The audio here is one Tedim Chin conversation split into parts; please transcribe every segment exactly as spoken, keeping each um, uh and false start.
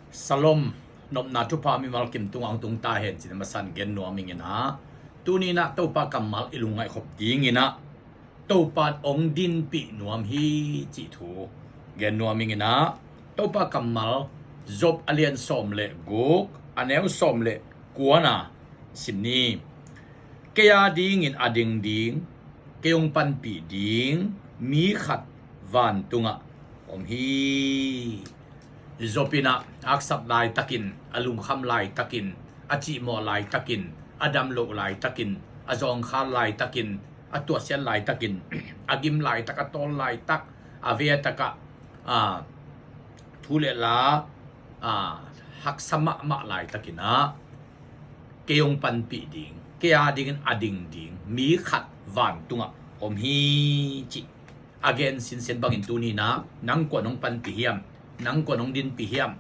Shalom, nopna thupha mimal kim tungah hong tung ta hen cih a masa in gen nuam ing in ah, tuni in ah Topa kammal i lungngaih khop ding in ah, Topa in hong dinpih nuam hi cih thu gen nuam ing in ah, Topa kammal Job a lian sawm le guk, a neu sawm le kua na sim ni. Kei a dingin a ding ding, kei hong panpih ding mi khat vantungah om hi. Job in ah a haksat laitakin, a lungkham laitakin, a cihmawh laitakin, a damloh laitakin, a zawngkhal laitakin, a tuahsiat laitakin, a gim laitak, a tawl laitak, a ve a takah, a, thu le la, a, haksa mahmah laitakin ah, kei hong panpih ding, kei a dingin a ding ding mi khat vantungah om hi cih a gen sinsen bangin tuni in ah, nang kua in hong panpih hiam, nang kua in hong dinpih hiam,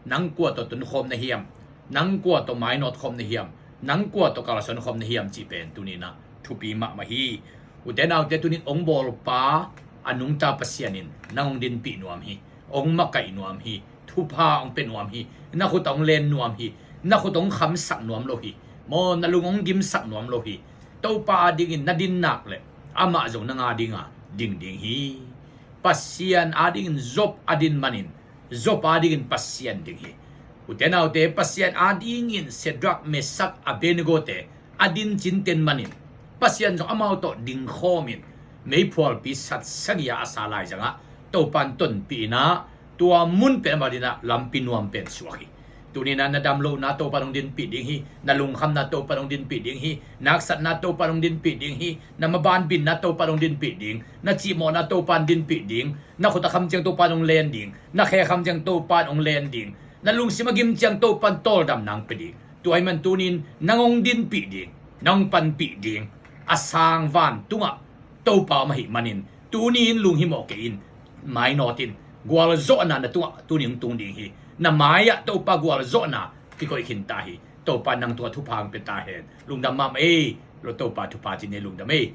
nang kua tawh tunkhawm na hiam, nang kua tawh mainawt khawm na hiam, nang kua tawh kalsuan khawm na hiam cih pen tuni in ah thupi mahmah hi. Ute naute, tuni in hong bawlpa a nungta Pasian in nang hong dinpih nuam hi, hong makaih nuam hi, thupha hong pia nuam hi, na khut ah hong len nuam hi, na khut hong khamsak nuam lo hi, maw, na lung hong gimsak nuam lo hi. Topa a dingin na din nak leh amah zong nang a dinga ding ding hi. Pasian a dingin Job a din manin Job a dingin Pasian ding hi. Ute naute, Pasian a dingin Shadrach, Meshach, Abednego te a din cinten manin Pasian zong amau tawh dingkhawmin meiphualpi sat sagih a sa laizangah Topa in tonpih in ah, tua mun pen amau adingin ah lampi nuam pen suak hi. Tuni in ah na damlohna Topa in hong dinpih ding hi. Na lungkhamna Topa in hong dinpih ding hi. Na haksatna Topa in hong dinpih ding hi. Na maban binna Topa in hong dinpih ding. Na cihmawhna Topa in dinpih ding. Na khut a kham ciang Topa in hong len ding. Na khe kham ciang Topa in hong len ding. Na lungsim a gim ciang Topa in tawldamna hong pia ding. Tua ahih man tuni in nang hong dinpih ding, nang hong panpih ding a sang vantungah Topa om ahih manin, tuni in lunghimawh kei in, mainawt in. Gualzawhna na tungah tuni hong tung ding hi. Na mai-ah Topa gualzawhna kikoih khin ta hi. Topa in nang tungah thupha hong pia ta hen. Lungdam mahmah ei. Lo Topa thupha ci ni, lungdam ei.